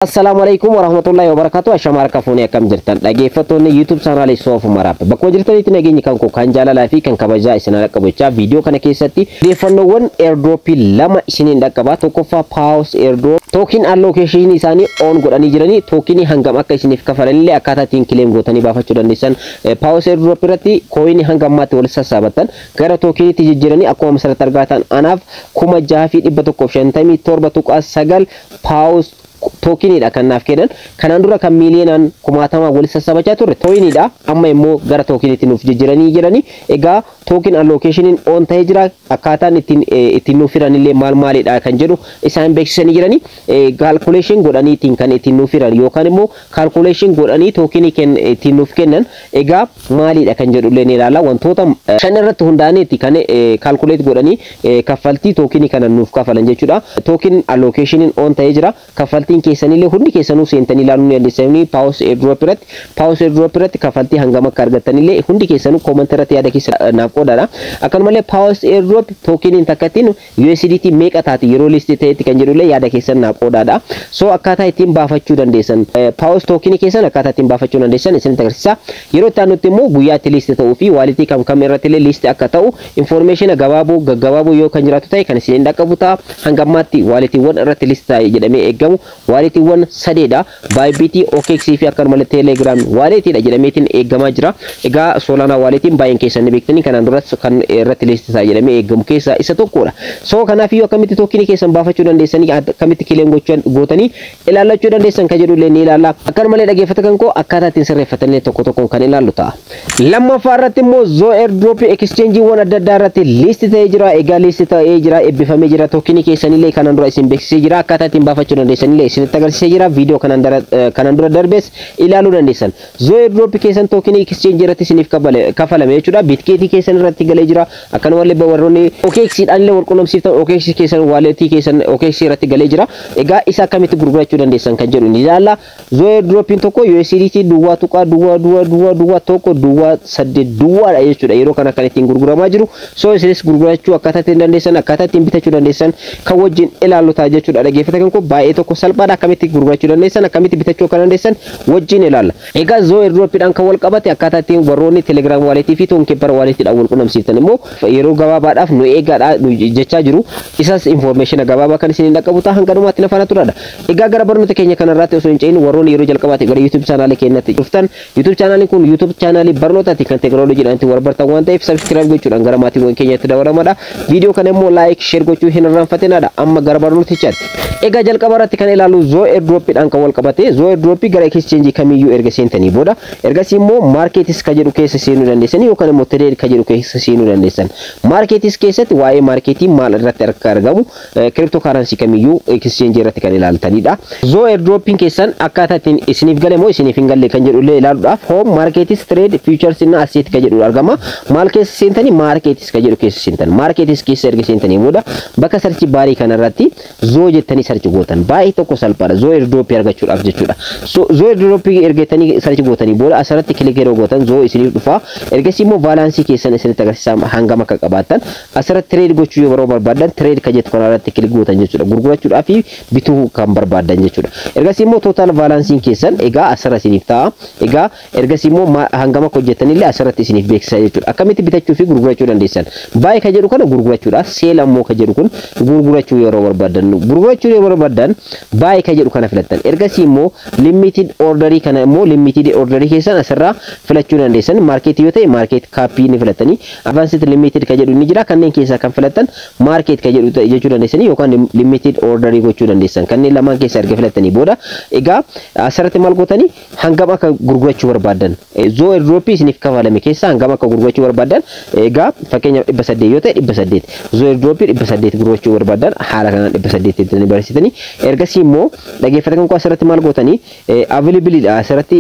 Assalaamu alaikum warahmatullahi wabarakatuh. Ashama harka fuunee, akkam jirtan, dhaggeeffattoonni YouTube chaanaalii Soof Maraap? Bakkuma jirtanitti nageenyi kan koo kan jaalalaa fi kan kabajaa isin dhaqqabachaa, viidiyoo kana keessatti odeeffannoowwan airdropii lama isiniin dhaqqaba. Tokkoffaa, Paws airdrop token allocation isaanii on godhanii jiranii, tokenii hangam akka isiniif kafalanillee akkaataa ittiin claim gootanii baafachuu dandeessan, Paws airdrop irratti coinii hanga ammaatti walitti sassaabattan gara tokeniitti jijjiiranii, akkuma asirratti argatan anaaf 6157.9 Paws tokeniidha kan naaf kennan. Kanaan dura kan miiliyoonaan kumaatamaa walitti sassaabachaa turre coiniidha. Amma immoo gara tokeniitti nuuf jijjiiranii jiranii. Egaa token allocationiin on ta'ee jira. Akkaataan ittiin nuuf firan illee maal maalidha kan jedhu isaan beeksisanii jiranii. Calculation godhanii ittiin kan ittiin nuuf firan yookaan immoo calculation godhanii tokenii ittiin nuuf kennan egaa maalidha kan jedhu illee ni ilaalla. Wantoota shan irratti hundaa'aniiti kan calculate godhanii kaffaltii tokenii kana nuuf kafalan jechuudha. Token allocationiin on ta'ee jira. Kaffaltiin keessanillee hundi keessanuu seentanii ilaaluu ni dandeessanii. Paws airdrop irratti, Paws airdrop irratti kaffaltii hangam akka argattanillee hundi keessanuu comment irratti yaada keessa naaf qoodadha. Akkanumallee Paws airdrop tokeniin takkattiin USDT meeqa taati yeroo list ta'etti kan jedhullee yaada keessan naaf qoodadha. So akkaataa ittiin baafachuu dandeessan, Paws tokenii keessan akkaataa ittiin baafachuu dandeessan isinitti agarsiisa. Yeroo itti aanutti immoo guyyaa itti list ta'uu fi walletii kam kam irratti illee list akka ta'u information gabaaboo gaggabaaboo yoo kan jiraatu ta'e kan isiniin dhaqqabu ta'a. Hanga ammaatti walletiiwwan irratti list ta'e jedhamee eeggamu walletiiwwan sadeedha. Bybit, OKX fi akkanumallee Telegram walletiidha jedhameetiin eeggamaa jira. Egaa Solana walletiin baay'een keessan ni beektanii, kanaan duras kan irratti list ta'a jedhamee eeggamu keessaa isa tokkodha. So kanaafiyyuu akkamitti tokenii keessan baafachuu dandeessanii, akkamitti claim gootanii ilaallachuu dandeessan kan jedhu illee ni ilaalla. Akkanumallee dhaggeeffata kan koo akkaataa ittiin sirreeffatanii tokko tokkoon kan ilaallu ta'a. Lammaffaa irratti immoo Zoo airdrop exchangeewwan adda addaa irratti list ta'ee jira. Egaa list ta'ee jira, eebbifamee jira. Tokenii keessanillee kanaan dura isin beeksisee jira. Akkaataa ittiin baafachuu dandeessanillee isinitti agarsiisee jira. Viidiyoo kanaan dura darbes ilaaluu dandeessan. Zoo airdrop keessan tokenii exchange irratti isiniif kafalame jechuudha. Bitgetii keessan irratti galee jira. Akkanumallee warroonni OKX dhaan illee wal quunnamsiiftan, OKX keessan, walletii keessan OKX irratti galee jira. Egaa isa akkamitti gurgurachuu dandeessan kan jedhu ni ilaalla. Zoo airdropiin tokko USDT 0.0000120 duwwaadha jechuudha. Yeroo kana kan ittiin gurguramaa jiru. So isinis gurgurachuu akkaataa ittiin dandeessan, akkaataa ittiin bitachuu dandeessan kan wajjin ilaallu ta'a jechuudha. Dhaggeeffata kan koo, baay'ee tokko salphaadha. Akkamitti gurgurachuu dandeessan, akkamitti bitachuu akka dandeessan wajjin ilaalla. Egaa Zoo airdropiidhaan kan wal qabate akkaataa ittiin warroonni Telegram walletii fi Tonkeeper walletiidhaan wal quunnamsiiftan immoo yeroo gabaabaadhaaf nu eegaadha nu jechaa jiru. Isas information gabaabaa kan isiniin dhaqqabu ta'a, hanga dhumaatti na faana turaadha. Egaa gara barnoota keenya kanarraatti osoo hin ce'in, warroonni yeroo jalqabaati gara YouTube chaanaalii keenyatti dhuftan, YouTube chaanaaliin kun YouTube chaanaalii barnootaati kan teekinooloojiidhaan itti wal bartan waan ta'eef, subscribe gochuudhaan gara maatiiwwan keenyatti dabalamadha. Viidiyoo kana immoo like, share gochuu hin irraanfatinaadha. Amma gara barnootichaatti. Egaa jalqaba irratti kan ilaallu Zoo airdropiidhaan kan wal qabate. Zoo airdropii gara exchange kamiyyuu erga seentanii booda, ergasii immoo markets ka jedhu keessa seenuu dandeessanii yookaan immoo trade ka jedhu keessa seenuu dandeessan. Markets keessatti waa'ee marketii maal irratti akka argamu, crypto currency kamiyyuu exchange irratti kan ilaaltanidha. Zoo airdropiin keessan akkaataa ittiin isiniif gale moo isiniif hin galle kan jedhu illee ilaaluudhaaf home, markets, trade, futures እና asset ka jedhu argama. Maal keessa seentanii? Markets ka jedhu keessa seentan. Markets keessa erga seentanii booda bakka search barii kanarratti Zoo jettanii search gootan. Baay'ee tokko salphaadha. Zoo airdropii argachuudhaaf jechuudha. So Zoo airdropii ergettanii search gootanii booda asirratti click yeroo gootan Zoo isiniif dhufa. Ergasii immoo balanceii keessan isinitti agarsiisa hangam akka qabaattan. Asirratti trade gochuu yoo barbaadan, trade ka jettu kanarratti click gootan jechuudha. Gurgurachuudhaa fi bituu kan barbaadan jechuudha. Ergasii immoo total balanceiin keessan egaa asirra isiniif ta'a. Egaa ergasii immoo hangam akka hojjettanillee asirratti isiniif beeksisa jechuudha. Akkamitti bitachuu fi gurgurachuu dandeessan? Buy ka jedhu kana gurgurachuudha. Sell ammoo ka jedhu kun gurgurachuu yeroo barbaadan. Gurgurachuu yeroo barbaadan buy ka jedhu kana filattan. Ergasii immoo limited orderii kana immoo limited orderii keessan asirraa filachuu dandeessan. Marketii yoo ta'e market capii ni filattanii. Advanced limited ka jedhu ni jira. Kanneen keessaa kan filattan market ka jedhu jechuu dandeessanii yookaan limited orderii gochuu dandeessan. Kanneen lamaan keessaa erga filattanii booda egaa asirratti maal gootanii, hangam akka gurgurachuu barbaadan, Zoo airdropii isiniif kafalame keessaa hangam akka gurgurachuu barbaadan, egaa fakkeenyaaf 800 yoo ta'e, 800 Zoo airdropii 800 gurgurachuu barbaadan, haala kanaan 800 jettanii barreessitanii. Ergasii immoo dhaggeeffatan koo, asirratti maal gootanii, availability asirratti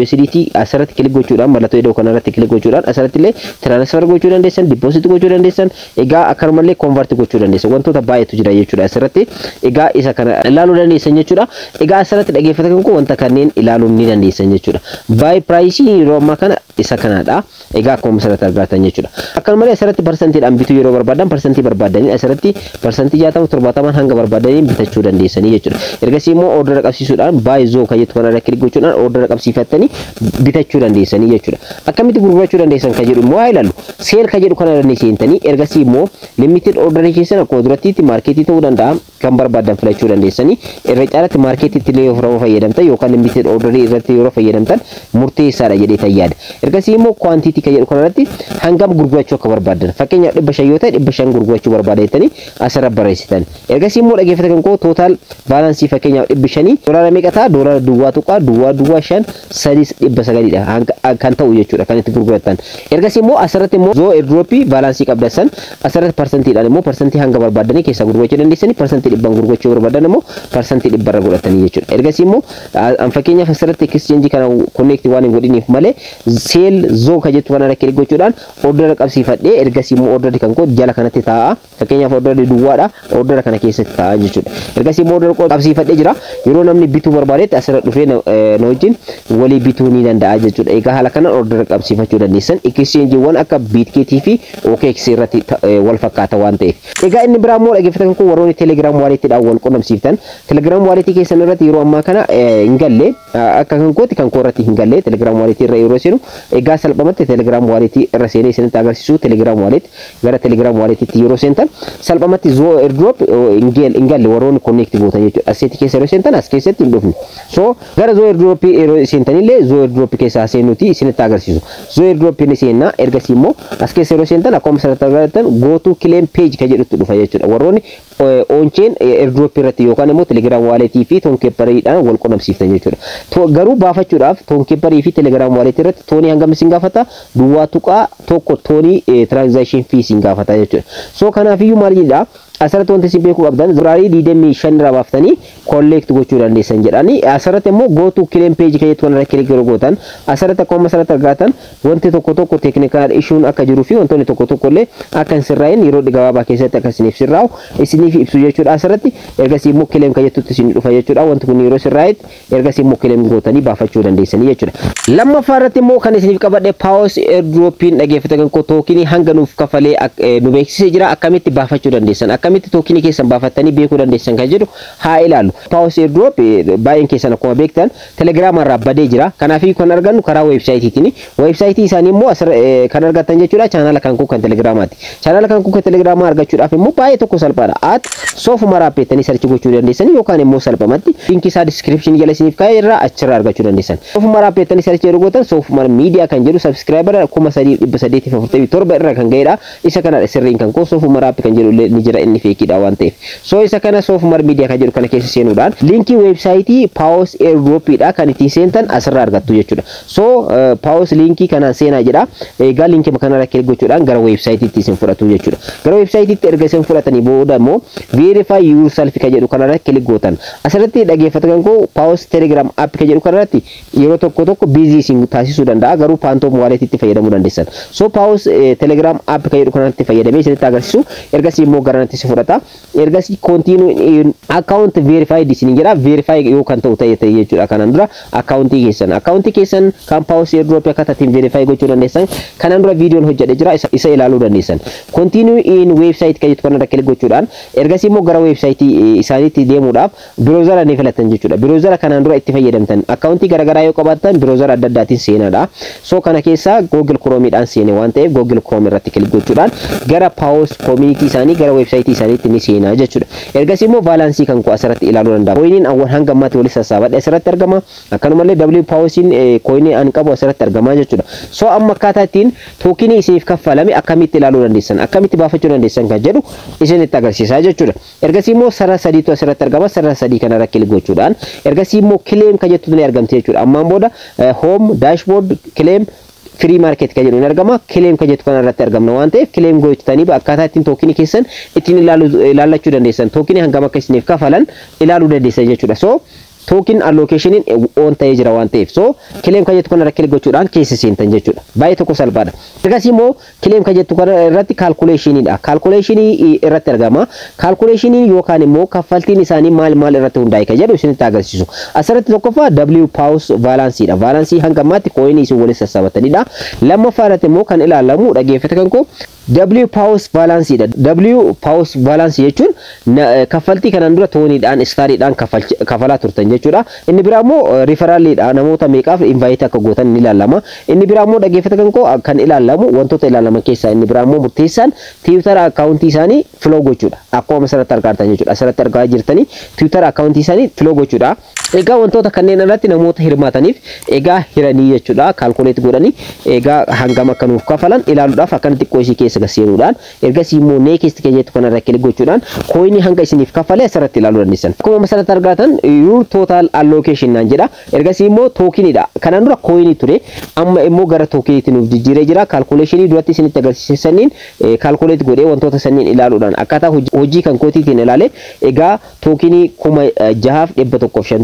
USDT asirratti click gochuudhaan, mallattoo iddoo kanarratti click gochuudhaan asirratti illee transfer gochuu dandeessan, deposit gochuu dandeessan, egaa akkanumallee convert gochuu dandeessan. Wantoota baay'eetu jira jechuudha asirratti. Egaa isa kana ilaaluu dandeessan jechuudha. Egaa asirratti dhaggeeffatan koo, wanta kanneen ilaaluu ni dandeessan jechuudha. Buy price yeroo ammaa kana Isa kanadha. Egaa akkuma asirratti argatan jechuudha. Akkanumallee asirratti parsantiidhaan bituu yeroo barbaadan, parsantii barbaadanii asirratti 60%, 70 hanga barbaadanii bitachuu dandeessanii jechuudha. Ergasii immoo order qabsiisuudhaan buy ZOO kan jettu kanarra click gochuudhaan order qabsiifattanii bitachuu dandeessanii jechuudha. Akkamitti gurgurachuu dandeessan kan jedhu immoo haa ilaallu. Sell kan jedhu kanarra ni seentanii, ergasii immoo limited order keessan akkuma durattiitti market ta'uu danda'a, kan barbaadan filachuu dandeessanii. Irra caalatti marketitti illee yeroo fayyadamtan yookaan limited order irratti yeroo fayyadamtan murteessaadha jedhee tayyaada. Ergasii immoo quantity kan jedhu kanarratti hangam gurgurachuu akka barbaadan, fakkeenyaaf 500 yoo ta'e, 500 gurgurachuu barbaada jettanii asirra barreessitan. Ergasii immoo, dhaggeeffatan koo, total balance fakkeenyaaf 500 doolaara meeqa ta'a? Doolaara 0.00539 dha kan ta'u jechuudha kan itti gurguratan. Ergasii immoo asirratti immoo Zoo Airdrop balance qabdan asirratti parsantiidhaan immoo parsantii hanga barbaadanii keessaa gurgurachuu dandeessanii. 100% gurgurachuu barbaadan immoo 100% godhatanii jechuudha. Ergasii immoo an fakkeenyaaf asirratti exchange kana connect waan hin godhiniif malee, sell ZOO ka jettu kana click gochuudhaan order qabsiifadhee, ergasii immoo order kan koo jala kanatti taa'a. Fakkeenyaaf order duwwaadha, order kana keessatti taa'a jechuudha. Ergasii immoo order qabsiifadhee jira. Yeroo namni bituu barbaadetti asirra dhufee na wajjin walii bituu ni danda'a jechuudha. Egaa haala kanaan order qabsiifachuu dandeessan, exchangeewwan akka Bitget fi OKX irratti wal fakkaata waan ta'eef. Egaa inni biraa immoo, dhaggeeffatan kun, warroonni Telegram walletiidhaan wal qunnamsiiftan, Telegram wallet keessan irratti yeroo ammaa kana hin galle. Akka kan kooti kan koo irratti hin galle Telegram wallet irra yeroo seenu. Egaa salphumatti Telegram wallet irra seenee isinitti agarsiisu. Telegram wallet, gara Telegram walletitti yeroo seentan salphumatti Zoo Airdrop hin galle warroonni connect gootan jechuudha. Assetii keessa yeroo seentan as keessatti hin dhufne. So gara Zoo Airdrop yeroo seentanillee, Zoo Airdrop keessaa seenuti isinitti agarsiisu. Zoo Airdrop ni seenna. Ergasii immoo as keessa yeroo seentan akkuma asirratti agartan go to claim page kan jedhutti dhufa jechuudha. Warroonni on-chain airdrop irratti yookaan immoo Telegram wallet fi Tonkeeperiidhaan wal qunnamsiiftan jechuudha. Garuu baafachuudhaaf Tonkeeper fi Telegram wallet irratti TON hangam isin gaafata? 0.1 TON transaction fee isin gaafata jechuudha. So kanaafiyyuu maal jedhaa, asirratti wanti isin beekuu qabdan February 25 irraa baaftanii collect gochuu dandeessan jedhani. Asirratti immoo go to claim page kan jettu kanarra click yeroo gootan, asirratti akkuma asirratti argatan wanti tokko tokko technical issueun akka jiruu fi wantoonni tokko tokko illee akka hin sirraa'in, yeroo gabaabaa keessatti akka isiniif sirraa'u isiniif ibsu jechuudha asirratti. Ergasii immoo claim kan jettutti isin dhufa jechuudha. Wanti kun yeroo sirraa'etti ergasii immoo claim gootanii baafachuu dandeessanii jechuudha. Lammaffaa irratti immoo kan isiniif qabadhe Paws airdropiin, dhaggeeffatan koo, token hanga nuuf kafalee nu beeksisee jira. Akkamitti baafachuu dandeessan, akkamitti token keessan baafattanii beekuu dandeessan kan jedhu haa ilaallu. Paws airdrop baay'een keessan akkuma beektan Telegrama irraa badee jira. Kanaafii kan argannu karaa websiteiitiin. Website isaanii immoo kan argattan jechuudha channel kan koo kan Telegramaati. Channel kan koo kan Telegramaa argachuudhaaf immoo baay'ee tokko salphaadha. @SofumarApp jettanii search gochuu dandeessan yookaan immoo salphumatti link isaa description jala isiniif kaa'ee irraa achirraa argachuu dandeessan. SofumarApp jettanii search yeroo gootan, Soofumar Miidiyaa kan jedhu subscriber 3847 irra kan ga'edha. Isa kanadha sirriin kan koo. SofumarApp kan jedhu illee ni jira, inni fakeiidha waan ta'eef. So isa kana Soofumar Miidiyaa kan jedhu kana keessa seenuudhaan link website Paws airdropiidha kan ittiin seentan asirraa argattu jechuudha. So Paws link kanaan seenaa jedha. Egaa link kanarra click gochuudhaan gara websiteiitti isin fudhatu jechuudha. Gara websiteiitti erga isin fudhatanii booda immoo verify yourself kan jedhu kanarra click gootan. Asirratti, dhaggeeffatan koo, Paws Telegram app kan jedhu kanarratti yeroo tokko tokko busy isin taasisuu danda'a, garuu Phantom walletitti fayyadamuu dandeessan. So Paws Telegram app kan jedhu kanatti fayyadamee isinitti agarsiisu. Ergasii immoo garanatti si fudhata. Ergasii continue account verified isin jedha. Verify yoo kan ta'u ta'e ta'e jechuudha. Kanaan dura accountii keessan kan Paws airdrop akkaataa ittiin verify gochuu dandeessan kanaan dura viidiyoon hojjedhe jira, isa ilaaluu dandeessan. Continue in website kan jettu kanarra click gochuudhaan ergasii immoo gara website isaaniitti deemuudhaaf browser ni filattan jechuudha. Browser kanaan dura itti fayyadamtan, accountii garaagaraa yoo qabaattan, browser adda addaatiin seenaadha. So kana keessa Google Chromeidhaan seene waan ta'eef, Google Chrome irratti click gochuudhaan gara Paws community isaanii, gara website isaaniitti ni seenaa jechuudha. Ergasii immoo balance kan koo asirratti ilaaluu danda'a. Coiniin awwal hanga ammaatti walitti sassaabadhe asirratti argama. Akkanumallee W Pawsiin coinii an qabu asirratti argama jechuudha. So amma akkaataa ittiin token isiniif kaffalame akkamitti ilaaluu dandeessan, akkamitti baafachuu dandeessan kan jedhu isinitti agarsiisaa jechuudha. Ergasii immoo sarara sadiitu asirratti argama. Sarara sadii kanarra click gochuudhaan ergasii immoo claim kan jettutu ni argamti jechuudha. Ammaan booda home, dashboard, claim, free market kan jedhu ni argama. Claim kan jettu kana irratti argamna waan ta'eef, claim gochitanii akkaataa ittiin token keessan ittiin ilaallachuu dandeessan, token hangam akka isiniif kafalan ilaaluu dandeessan jechuudha. So Token allocationiin on ta'ee jira waan ta'eef, so claim kan jettu kana click gochuudhaan keessa seentan jechuudha. Baay'ee tokko salphaadha. Ergasii immoo claim kan jettu kana irratti calculationiidha. Calculationii irratti argama. Calculationiin yookaan immoo kaffaltiin isaanii maal maal irratti hundaa'e kan jedhu isinitti agarsiisu. Asirratti tokkoffaa W Paws balanceiidha. Balanceii hanga ammaatti coinii isin walitti sassaabatanidha. Lammaffaa irratti immoo kan ilaalamu, dhaggeeffata kan koo, W Paws balanceiidha. W Paws balanceii jechuun kaffaltii kanaan dura TONiidhaan, Stariidhaan kafalaa turtan jechuudha. Inni biraa immoo referraliidha. Namoota meeqaaf invite akka gootan ni ilaalama. Inni biraa immoo, dhaggeeffata kan koo, kan ilaalamu, wantoota ilaalaman keessaa inni biraa immoo murteessaan Twitter accountii isaanii follow gochuudha. Akkuma asirratti argaa jirtan jechuudha. Asirratti argaa jirtanii Twitter accountii isaanii follow gochuudha. Egaa wantoota kanneen irratti namoota hirmaataniif egaa hiranii jechuudha. Calculate godhanii egaa hangam akka nuuf kafalan ilaaluudhaaf akkana xiqqoo ishii keessa seenuudhaan, ergasii immoo next kan jettu kanarra click gochuudhaan coinii hanga isiniif kafale asirratti ilaaluu dandeessan. Akkuma asirratti argatan "your total allocation" naan jedha. Ergasii immoo tokeniidha. Kanaan dura coinii ture, amma immoo gara tokeniitti nuuf jijjiiree jira. Calculationii duratti isinitti agarsiise sanniin calculate godhee, wantoota sanniin ilaaluudhaan, akkaataa hojii kan kootiitiin ilaale, egaa tokenii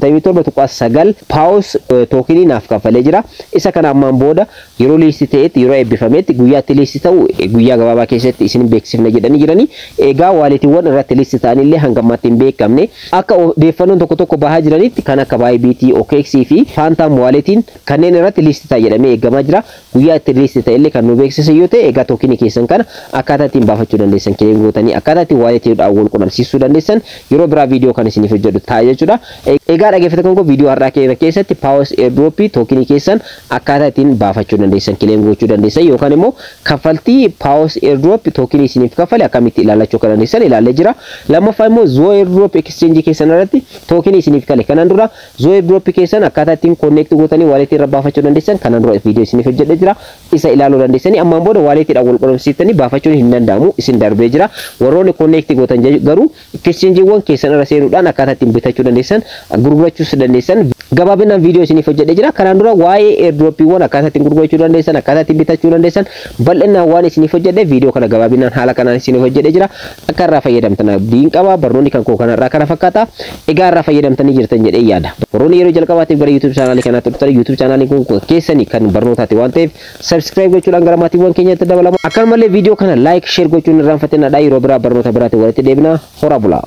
6157.9 Paws tokenii naaf kaffalee jira. Isa kana ammaan booda yeroo list ta'etti, yeroo eebbifametti, guyyaatti list ta'u guyyaa gabaabaa keessatti isin beeksifna jedhanii jiranii. Egaa walletiiwwan irratti list ta'anillee hanga ammaatti hin beekamne. Akka odeeffannoon tokko tokko bahaa jiranitti kan akka Bybit, OKX fi Phantom walletiin kanneen irratti list ta'a jedhamee eegamaa jira. Guyyaa itti list ta'ellee kan nu beeksisan yoo ta'e, egaa tokenii keessan kana akkaataa ittiin baafachuu dandeessan, claim gootanii akkaataa ittiin walletiidhaan wal qunnamsiisuu dandeessan yeroo biraa viidiyoo kan isiniif hojjedhu ta'a jechuudha. Egaa dhaggeeffattoota koo, viidiyoo har'aa keenya keessatti Paws airdropii tokenii keessan akkaataa ittiin baafachuu dandeessan, claim gochuu dandeessan, yookaan immoo kaffaltii Paws airdrop tokenii isiniif kaffale akkamitti ilaallachuu akka dandeessan ilaallee jira. Lammaffaa immoo Zoo airdrop exchange keessan irratti tokenii isiniif kale, kanaan dura Zoo airdrop keessan akkaataa ittiin connect gootanii walletii irra baafachuu dandeessan kanaan dura viidiyoo isiniif hojjedhee jira. Isa ilaaluu dandeessanii. Ammaan booda walletiidhaan wal qunnamsiiftanii baafachuun hin danda'amu, isin darbee jira. Warroonni connect gootan garuu exchangeewwan keessan irra seenuudhaan akkaataa ittiin bitachuu dandeessan, gurgurachuus dandeessan gabaabinaan viidiyoo isiniif hojjedhee jira. Kanaan dura waa'ee airdropiiwwan akkaataa ittiin gurgurachuu dandeessan, akkaataa ittiin bitachuu dandeessan bal'inaan waan isiniif hojjedhe, viidiyoo kana gabaabinaan haala kanaan isiniif hojjedhee jira. Akka irraa fayyadamtan abdiin qaba. Barnoonni kan koo kanarraa kana fakkaata. Egaa irraa fayyadamtanii jirtan jedhee yaada. Warroonni yeroo jalqabaatiif gara YouTube channelii kanaatti dhuftan, YouTube channeliin kun keessanii kan barnootaati waan ta'eef, subscribe gochuudhaan gara maatiiwwan keenyatti dabalama. Akkanumallee viidiyoo kana like, share gochuun irraanfatinadha. Yeroo biraa barnoota biraatiin walitti deebina. Hora bulaa.